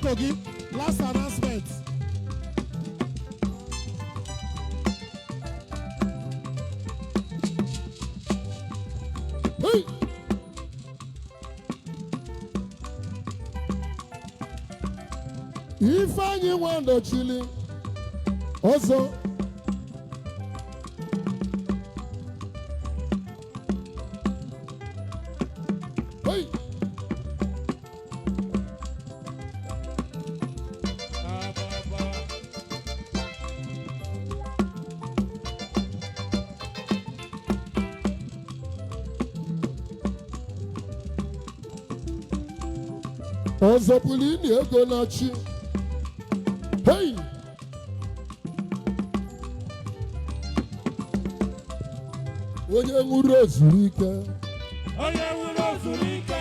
Kogi, last announcement. Hey! Ifeanyi Nwandochili ọzọ. Hey! Ọzọ pụrụ ini ego na chi. Hey! Onye nwụrụ ezuru ike. Onye nwụrụ ozuru ike.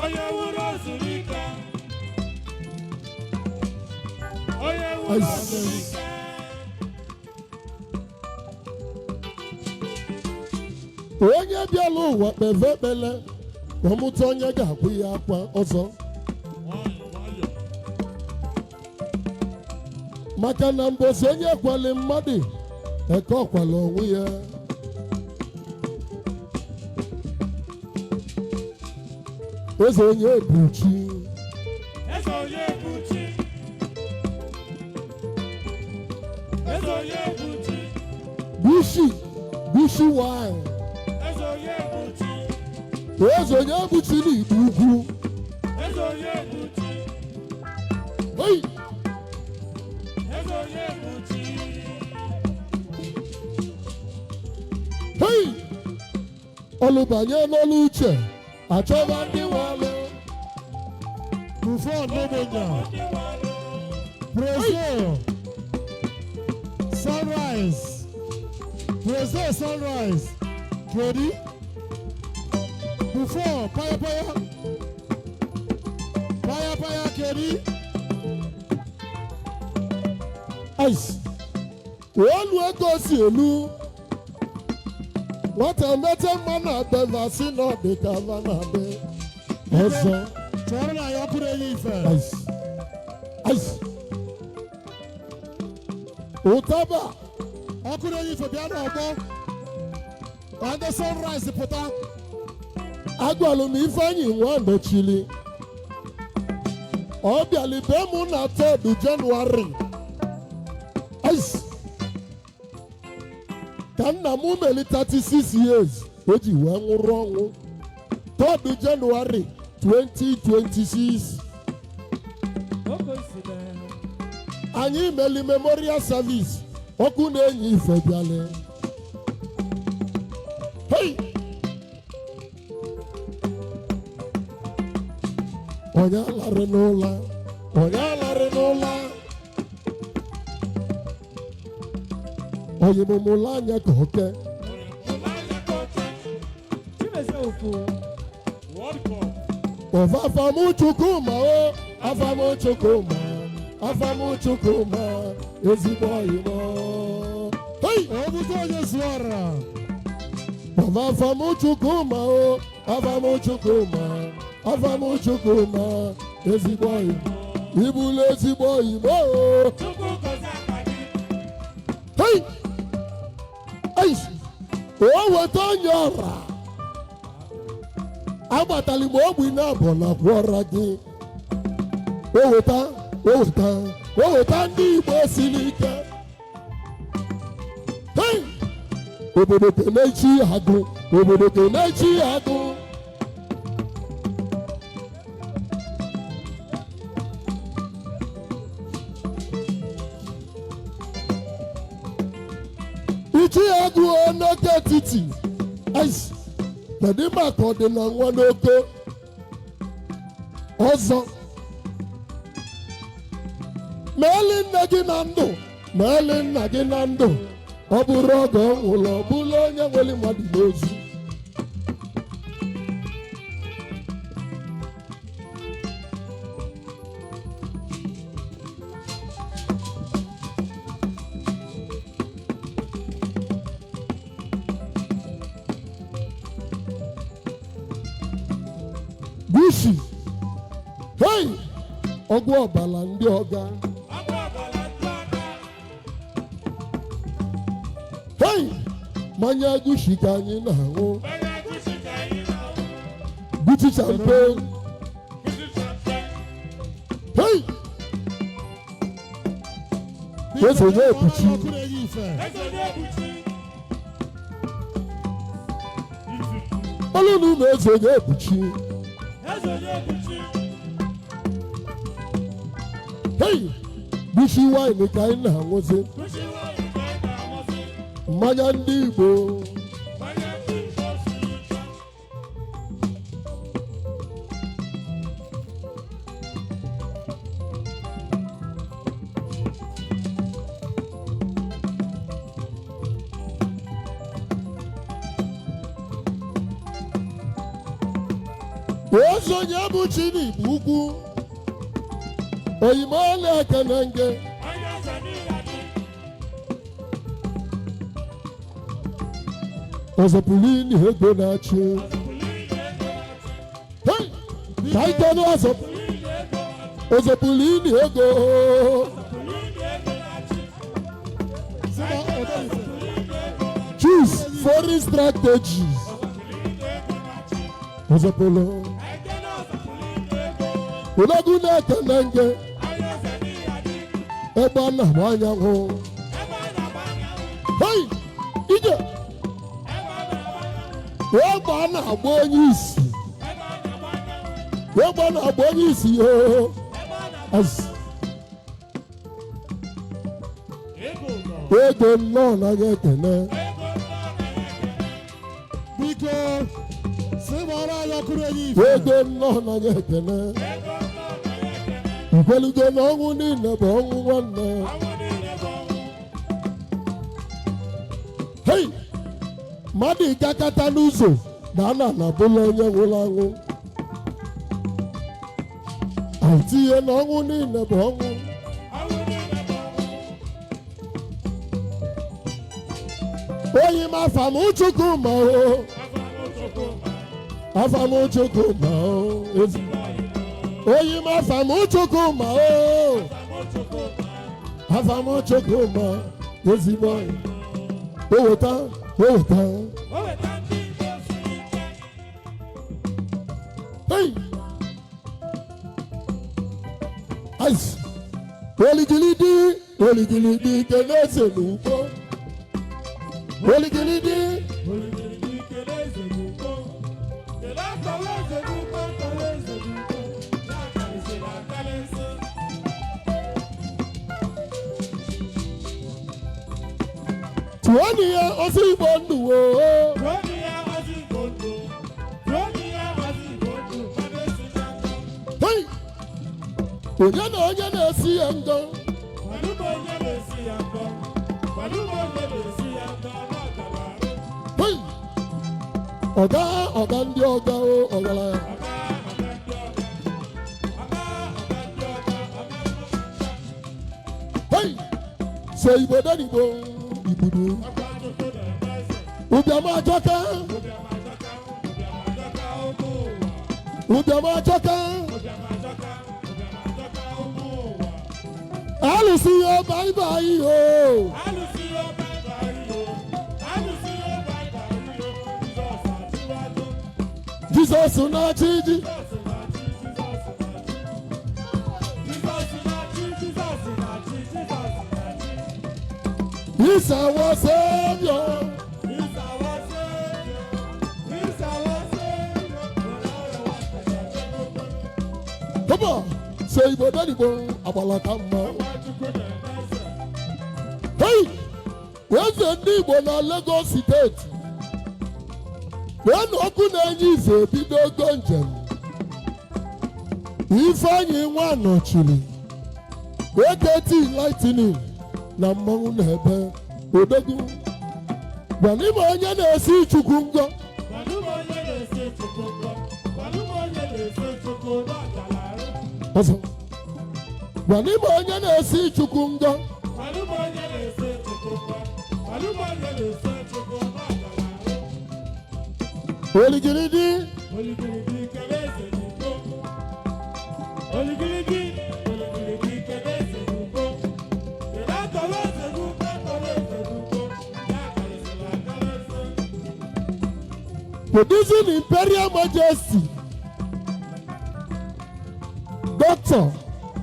Onye nwụrụ ozuru ike. Onye nwụrụ ozuru ike. Onye bịala ụwa kpeve ekpele ka ọ mụta onye ga-akwụ ya akwa ọzọ. Nwayọ nwayọ. Maka na mbosi onye kwali mmadụ eke ọkwala onwe ya. Eze onye ebuchi. Eze onye bụ chi. Eze onye bụ chi. Bushi bushi wine. Eze onye bụ chi. Eze onye ebuchi n'Igbo Ukwu. Eze onye bụ chi. Hey! Eze onye bụ chi. Hey! Ọlụbanye n'ọlụ uche achọba ndị nwe ọlụ. Bufon Nobonya, Ndị nwe ọlụ. Brazil, Sunrise, Brazil Sunrise, Kedi, Bufon, Paya Paya, Paya Paya Kedi. Ice. Olu ego si elu. Nwata mete mma na beva si na ọ dị ka va na be. Ọzọ. Chọrọ na ya ọkụ na-enye ife. Ice. Ice. Ụtaba. Ọkụ na-enye ife bịa n'ọgbọ. Ka ndị Sunrise pụta. Agwalụ m Ifeanyi Nwandochili. Ọ bịali be mụ na 3rd Jenụwarị. Ice. Ka nna m meli 36 years o ji wee nwụrụ ọnwụ. 3rd Jenụwarị 2026. Anyị meli memorial service, ọkụ na-enye ife bịalị. Hey! Onye alarị n'ụla, onye alarị n'ụla. Oyimụmụla anya ka oke. Chimezie Ofu. World Cup. Ọva afamuchukwuma o, afamuchukwuma, afamuchukwuma, ezigbo oyimo. Hey! Obute onye zuọra. Ọva afamuchukwuma o, afamuchukwuma, afamuchukwuma, ezigbo oyimo. Ibulu ezigbo oyimo o. Chukwu gọzie aka gị. Hey! Hey! O weta onye ọra. Agbatali m ogbi na abụ na kwọra gị. O weta, o weta, o weta ndị Igbo siri ike. Hey! Obodo kenechi agụ, obodo kenechi agụ. Ichi agụ n'oke etiti. Ice. Kedu maka ọdịna nwa n'oke ọzọ? Ma eli nne gị na ndụ, ma eli nna gị na ndụ, ọ bụrụ oge ọ nwụrụ, ọ bụrụ onye nwere mmadụ n'ozu. Gushi. Ọgwụ ọbala ndị ọga. Hei, mmanya Gucci ka anyị na-aṅụ. Gucci champagne. Hei, eze onye ebuchi. Ọkụ na-enye ife. Ọlụnụ ụmụ eze onye ebuchi. Hei, Gucci wine ka anyị na-aṅụzi. Mmanya ndị Igbo. Eze onye bụ chi n'Igbo ukwu. Oyime na-ekene nge. Ọzọpụrụ ili ego na-achị. Hey! Ka anyị tọnụ ọzọ. Ọzọpụrụ ili ego. Sịba Odenife. Choose foreign strategies. Ọzọpụrụ. Odogwu na-ekene nge. Ebe a na-agba anyanwụ. Hey! Ije! Egbe a na-agba onye isi. Egbe a na-agba onye isi yoo. Ego nnọọ naghị ekene. Biko, sị gbara anyị ọkụ na-enye ife. Ego nnọọ naghị ekene. Ikwelugo na ọnwụ niile bụ ọnwụ nwanne. Hei! Mmadụ ịgakọta n'ụzọ na ana na bụla onye nwụrụ anwụ. Aitinye na ọnwụ niile bụ ọnwụ. Oyi m afam Chukwu ma o. Afam Chukwu ma o. Oyi m afam Chukwu ma o. Afam Chukwu ma ezigbo oyi. O weta, o weta. Hey! Ice. Oligilidi, oligilidi, kele eze n'ugbo. Oligilidi, tụọ ni ya ọsọ Igbo ndụ o. Hey! Onye na onye na-esi ya ngọ. Hey! Ọga ọga ndị ọga o ọgaranya. Hey! So Igbo denigbo igbudu. Ụbịam ajọka. Ụbịam ajọka. Alụsị ya bye bye o. Jizọs na-achị ji. He's our Savior. Come on. Say Igbo denigbo agbala ka mma. Hey! Eze ndị Igbo na Lagos Steeti. Wee ọkụ na-enye ife ebido ogo njem. Ifeanyi nwa nọchiri. AKT Lightning na mmanwụ na-ebe odogwu. Gwana ime onye na-esi Chukwu ngọ. Ọzọ. Gwana ime onye na-esi Chukwu ngọ. Oligiridi. Oligiridi. Producing Imperial Majesty Doctor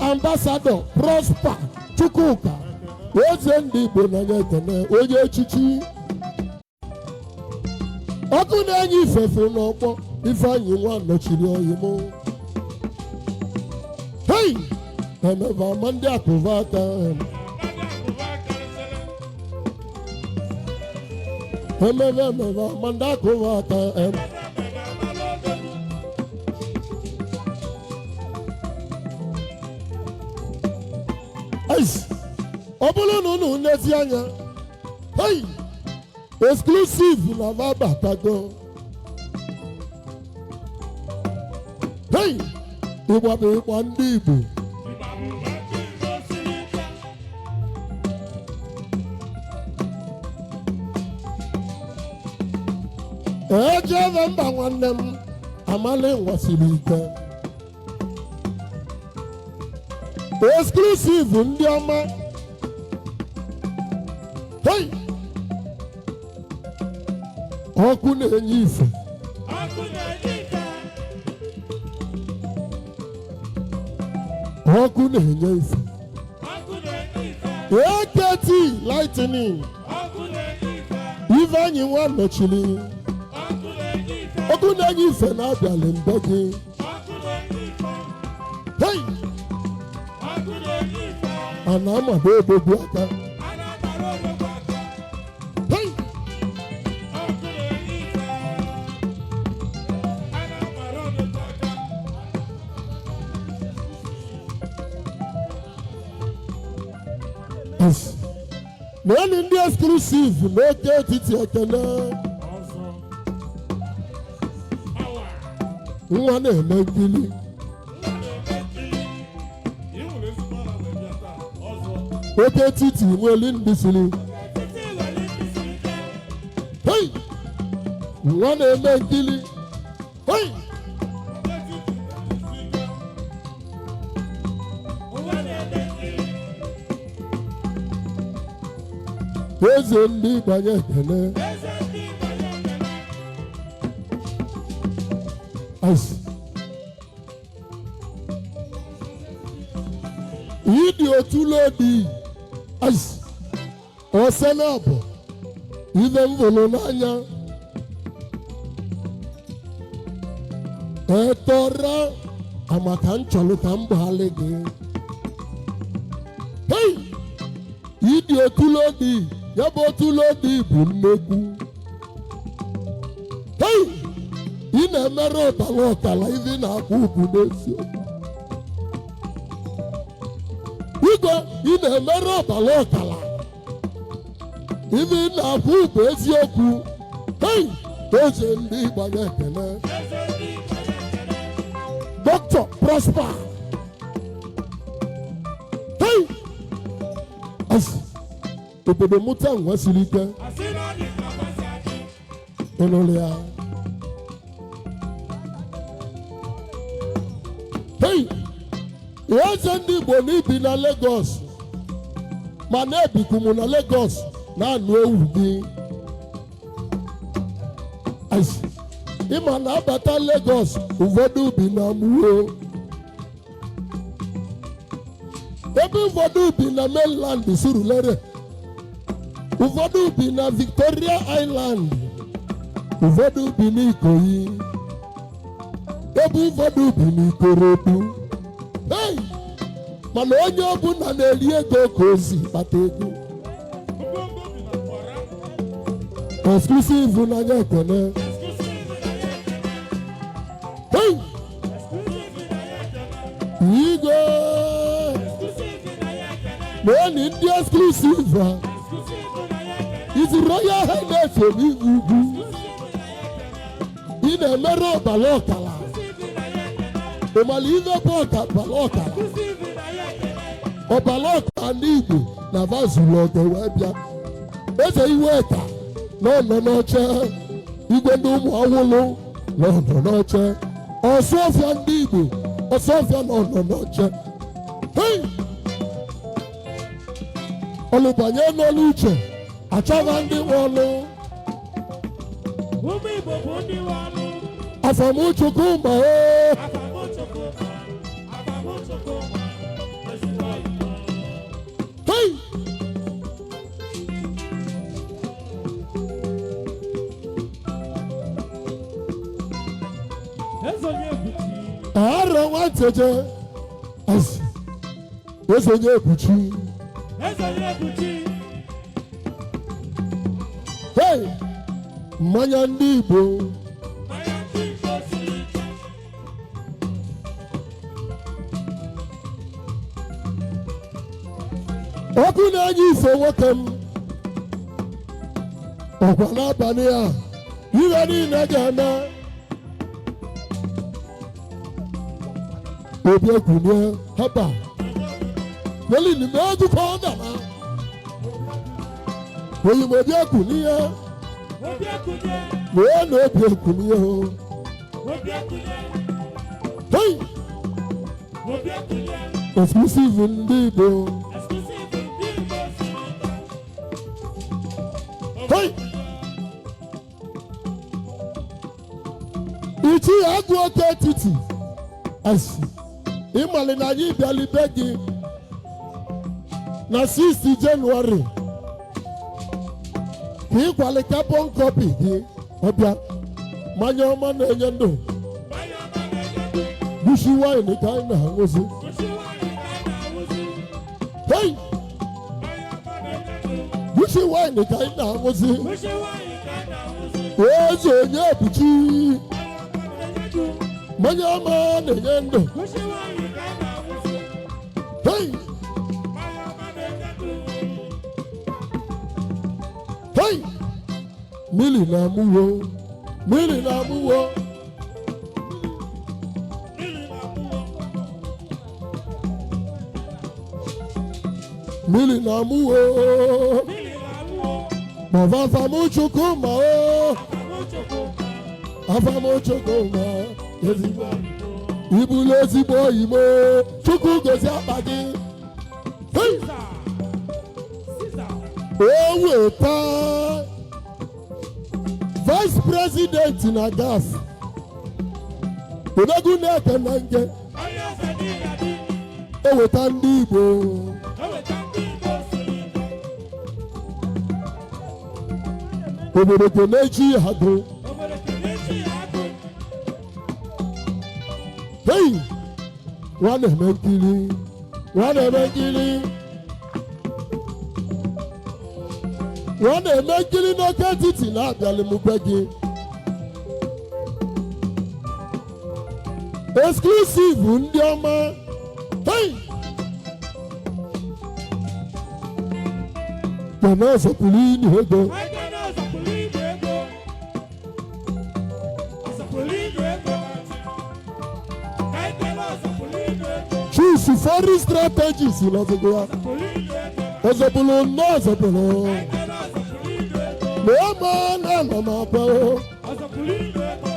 Ambassador Prosper Chukwuka Eze ndị Igbo n'anya ekene onye echichi ọkụ na-enye ifefe n'ọkpọ Ifeanyị nwa nọchiri oyi mụ. Hei! Emeva ama ndị akụva aka. Emeva emeva ama ndị akụva aka. Ice. Ọ bụrụ na unu nlezi anya, hei, exclusive na vabatago. Hei, ịgba bụ ịgba ndị Igbo. Ejeve mba nwanne m amali nwasiri ike. Exclusive ndị ọma. Hei! Ọkụ na-enye ife. Ọkụ na-enye ife. AKT Lightning. Ifeanyị nwa nọchiri. Ọkụ na-enye ife na-abịalị mbe gị. Hei! A na-amado odogwu aka. Hei! Naanị ndị exclusive n'oke etiti ekene. Nwa na-eme nkili. Oke etiti nweli ndị siri. Hei! Nwa na-eme nkili. Hei! Eze ndị gbanye ekene. Ice. Ịdị otu lodi. Ice. Ọsẹ náà bọ̀. Ife m fụrụ n'anya. Etọra amaka m chọrọ ka m gbaghalị gị. Hei! Ịdị otu lodi. Ya bụ otu lodi bụ nnekwu. Hei! Ị na-emerụ ụtara ọkala ife na-akwụ ugwu n'eziokwu. Igwe ị na-emerụ ọbara ọkala ife ị na-akwụ bụ eziokwu. Hei! Eze ndị gbanye ekene. Dr. Prosper. Hei! Obodo mụta nwa siri ike. Ịnụrụ ya. Hei! Eze ndị Igbo n'ibi na Lagos ma na-ebikwumu na Lagos na-anụ ewu gị. Ịma na-abata Lagos ụfọdụ bi na Amuwo, ebe ụfọdụ bi na mainland Surulere, ụfọdụ bi na Victoria Island, ụfọdụ bi n'Ikoyi, ebe ụfọdụ bi n'Ikorodu. Hey! Mana onye ọbụla na-eri ego ka ozi kpata ego. Exclusive n'anya ekene. Hey! Igwe! Naanị ndị exclusive a. His Royal Highness Obi Ugwu. Ị na-emerụ ọbara ọkala. Ịmala ife bụ ọbara ọkala. Ọbara ọkala ndị Igbo na vazuru ọgọ wee bịa. Eze Iweka n'ọnọ n'oche. Igwe ndị ụmụ awụlụ n'ọnọ n'oche. Ọsụọfịa ndị Igbo ọsụọfịa n'ọnọ n'oche. Hey! Ọlụbanye n'ọlụ uche achọghị ndị nwe ọlụ. Ụmụ Igbo bụ ndị nwe ọlụ. Afamuchukwu ma o. Afamuchukwu ma, Afamuchukwu ma, ezigbo Igbo. Hey! Eze onye ebuchi. Arọ nwanteje asị eze onye ebuchi. Eze onye ebuchi. Hey! Mmanya ndị Igbo. Mmanya ndị Igbo siri ike. Ọkụ na-enye ife nwoke m. Ọkwa n'abalị a, ihe niile ga-eme. Obi ekwunye haba. Welin m ejikọ ọ dara. Oyi m obi ekwunye. Obi ekunye. Wee na obi ekwunye o. Obi ekunye. Hey! Obi ekunye. Exclusive ndị Igbo. Exclusive ndị Igbo siri ike. Hey! Ichi agụ oke etiti. Asị. Ịmali na anyị bịalibe gị na 6 Jenụwarị ka ịkwali carbon copy gị ọbịa mmanya ọma na-enye ndụ. Mmanya ọma na-enye ndụ. Bushi wine ka anyị na-aṅụzi. Bushi wine ka anyị na-aṅụzi. Hey! Mmanya ọma na-enye ndụ. Bushi wine ka anyị na-aṅụzi. Bushi wine ka anyị na-aṅụzi. Eze onye ebuchi. Mmanya ọma na-enye ndụ. Mmanya ọma na-enye ndụ. Bushi wine ka anyị na-aṅụzi. Hey! Mmanya ọma na-enye ndụ. Hey! Mmiri na-amụwo, mmiri na-amụwo. Mmiri na-amụwo. Mmiri na-amụwo. Mmiri na-amụwo. Maọbụ afamuchukwu ma o. Afamuchukwu ma. Afamuchukwu ma ezigbo ibulu ezigbo oyimo. Chukwu gozie akpa gị. Hey! Caesar. Caesar. O weta vice president na gas odogwu na-ekene nge. Onye eze n'ihi adị. O weta ndị Igbo. O weta ndị Igbo siri ike. Obodo kenechi agụ. Obodo kenechi ya agụ. Hey! Nwa na-eme nkiri, nwa na-eme nkiri, nwa na-eme nkiri n'oke etiti na-abịalị m be gị. Exclusive ndị ọma. Hey! Mana ọzọpụrụ ini ego. Anyị na-azọpụrụ igwe ego. Azọpụrụ igwe ego. Anyị na-azọpụrụ igwe ego. Choose foreign strategies n'ọzọgo ya. Azọpụrụ igwe ego. Ọzọpụrụ nnọọ ọzọpụrụ. Anyị na-azọpụrụ igwe ego. Na ọma na ana m abịa. Azọpụrụ igwe ego.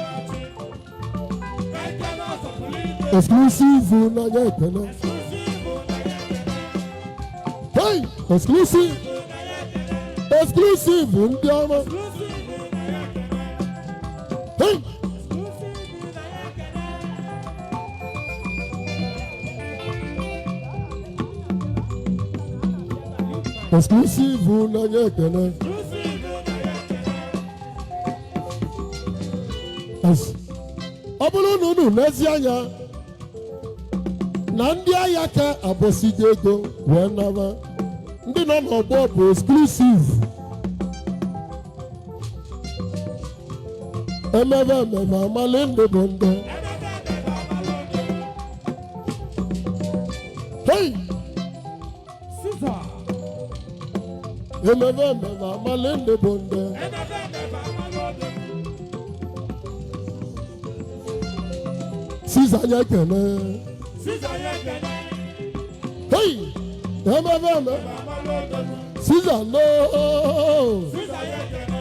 Anyị na-azọpụrụ igwe. Exclusive n'anya ekele. Exclusive na ya ekele. Hey! Exclusive. Na ya ekele. Exclusive ndị ọma. Exclusive na ya ekele. Hey! Exclusive na ya ekele. Exclusive n'anya ekele. Exclusive na ya ekele. Ọ bụrụ na unu lezi anya na ndị agha ka abụsigo ego wee naba, ndị nọ n'ọgbọ bụ exclusive. Emebe emebe amali ndụ bụ ndụ. Emebe emebe amalụ ndụ. Hey! Caesar. Emebe emebe amali ndụ bụ ndụ. Emebe emebe amalụ ndụ. Siza anya ekele. Caesar ya ekele. Hey! Emebe emebe Amalụ ndụ. Siza no. Caesar ya ekele.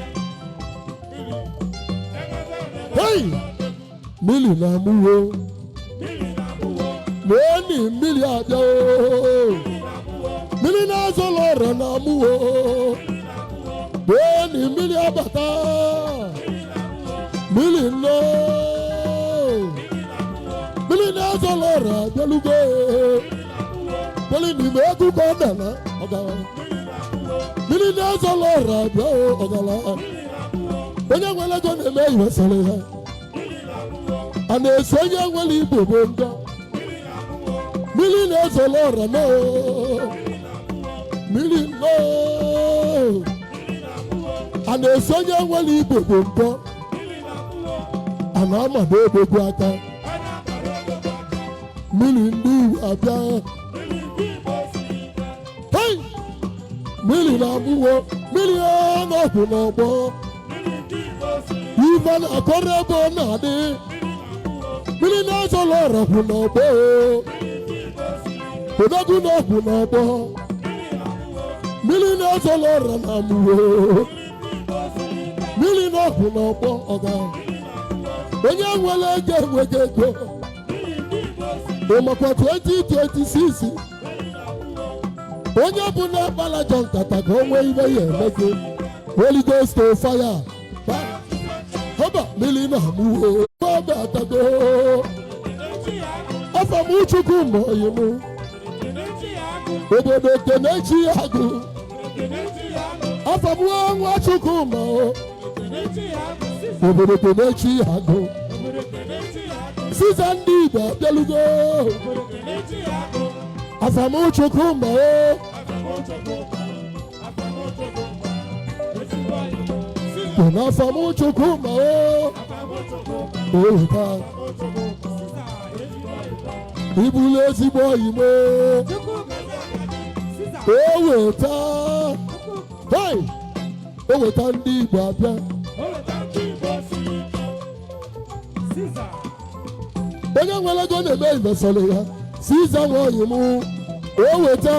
Emebe emebe. Hey! Mmiri na-amụwo. Mmiri na-amụwo. N'eni mmiri abịa ooo. Mmiri na-amụwo. Mmiri na-azụ ụlọ ọrụ na-amụwo. Mmiri na-amụwo. N'eni mmiri abata. Mmiri na-amụwo. Mmiri nnọọ, mmiri na-ezolo ọra abịalugo. Mmiri n'ime egwu ka ọ na-eme ọgara. Mmiri na-ezolo ọra abịa ọgara. Onye nwere ego na-eme iwe sọrọ ya. A na-eso onye nwere igbo bụ ndọ. Mmiri na-ezolo ọra nọọ, mmiri nnọọ. A na-eso onye nwere igbo bụ ndọ. A na-amado odogwu aka. Mmiri ndị Igbo abịa. Hey! Mmiri na-amụwo mmiri n'ọgwụ n'ọgbọ. Ife na-akọrọ ebe ọ na-adị. Mmiri na-ezolo ọrọkwụ n'ọgbọ. Odogwu n'ọgwụ n'ọgbọ. Mmiri na-ezolo ọrọ na-amụwo. Mmiri n'ọgwụ n'ọgbọ ọga. Onye nwere ego enweghị ego. Ịmakwa 2026, onye bụ na akpalajọ nkata ka o nwee ibe ya eme gị. Holy Ghost to fire. Haba, mmiri na-amụwo ọba atago. Afọ m Chukwu ma oyi m. Obodo kenechi agụ. Afọ m nwa Chukwu ma o. Obodo kenechi agụ. Siza ndị Igbo abịalugo. Afọ m Chukwu ma o. Kena afọ m Chukwu ma o. Oweta ibulu ezigbo oyi m. O weta. Hey! O weta ndị Igbo abịa. Onye nwere ego na-eme invesọrọ ya. Siza nwe oyi m. O weta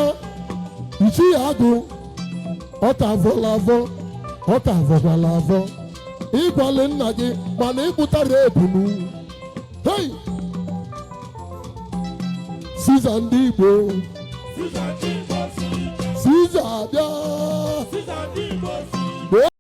ichi ya agụ. Ọka avọla avọ. Ọka avọkwala avọ. Ịgwalị nna gị mana ịkpụtara ebunu. Hey! Siza ndị Igbo. Siza abịa.